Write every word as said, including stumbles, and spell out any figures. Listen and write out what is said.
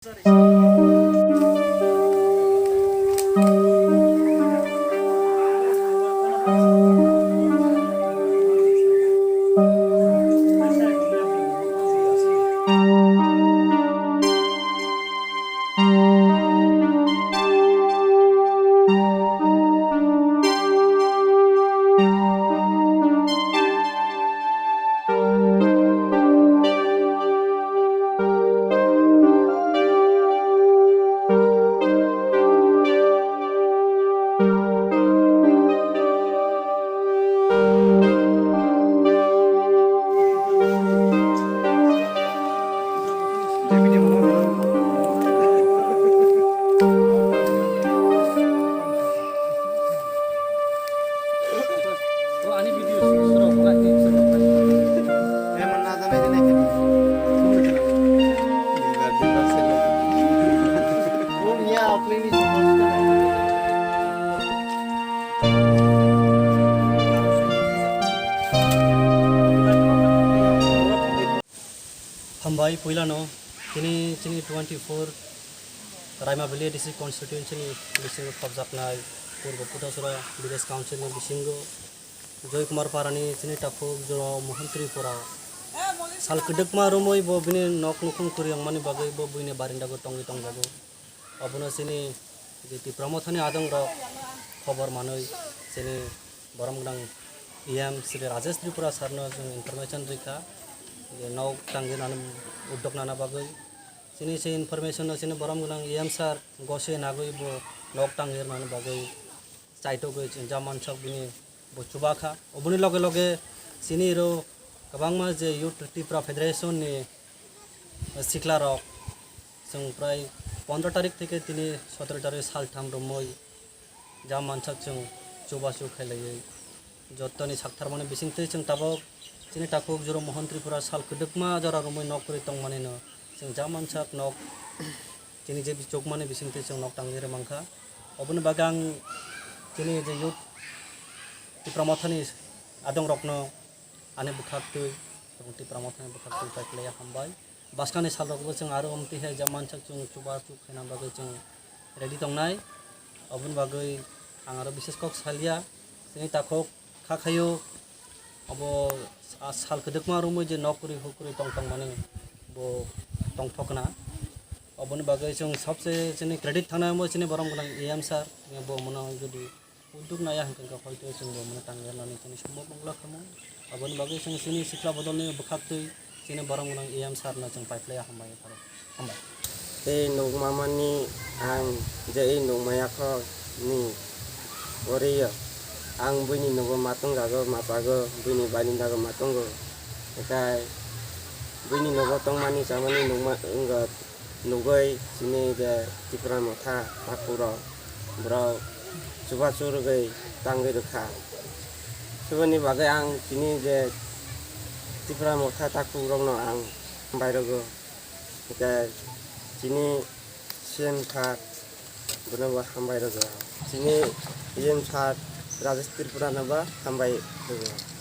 Hambai puilano chini, chini twenty four Raima Valley District Constituency ni bisingo khopjaknai Purbo Putasora Village Council ni bisingo Joy Kumar Parani chini takhuk jora Mohan Tripura sal kwdwkma romwi bo bini nok nukhung kwrwi wngmani bagwi bo buini barindago tongwi tongjago. Obono chini je Tipra Mothani adongrok khobor manwi chini borom gwnang E M Shri Rajesh Tripura sarno chwng information rikha je nok tangwi nani uddok nana bagwi. Chini se information no chini borom gwnang E M sir gose nagwi bo nok tangwi rwnani bagwi chaitogwi chwng ja mansak bini bo chubakha. Oboni loge loge chini ro kwbangma je Youth Tipra Federation ni siklarok chwng prai pondro tarik theke tini sotoro tarik saltham romwi ja mansak chwng chubachu khailaiwi jottoni saktharmani bisingtwi chwng tabok chini takhuk jora Mohan Tripura sal kwdwkma jora romwi nok kwrwi tongmanino chwng ja mansak nok chini je chukmani bisingtwi chwng nok tangwi rwmangkha. Oboni bagwi ang chini je Youth Tipra Mothani adongrokno ani bwkhaktwi, tabuk Tipra Mothani bwkhaktwi pai khlaiya hambai. Bwskangni salrokbo chwng aro omtwi hai ja mansak chwng chubachu khaina bagwi chwng ready tongnai. Oboni bagwi ang aro bises kok salia. Chini takhuk kha khaio, obo a sal kwdwkma romwi je nok kwrwi huk kwrwi tong tongmani bo tongthokna. Oboni bagwi chwng sobse chini credit thangna omo chini borom gwnang E M sir, bo mono jodi udduk naya hwnkhe hoito chwngbo mano tangwi rwnani chini samung mungla khamu. Aboni bagwi chwng chini sikla bodolni bwkhaktwi chini borom gwnang E M sir no chwng paiphlaiya hambai pharo. Hambai. Tei nukmamani ang je ei nukmaya kho ni oreyo ang buini nogo matwng jago machago buini barindago matungo. Ekai buini nogo tongmani chamani nukma wngkha. Nugwi chini je Tipra Motha takhuk rok borok chubachu rwgwi tangwi rwkha. Chuboni bagwi ang chini je Tipra Motha takhuk rokno ang hambai rwgo, hwnkhe chini C M sir bono bo hambai rwgo, chini E M sir Rajesh Tripura no bo hambai rwgo.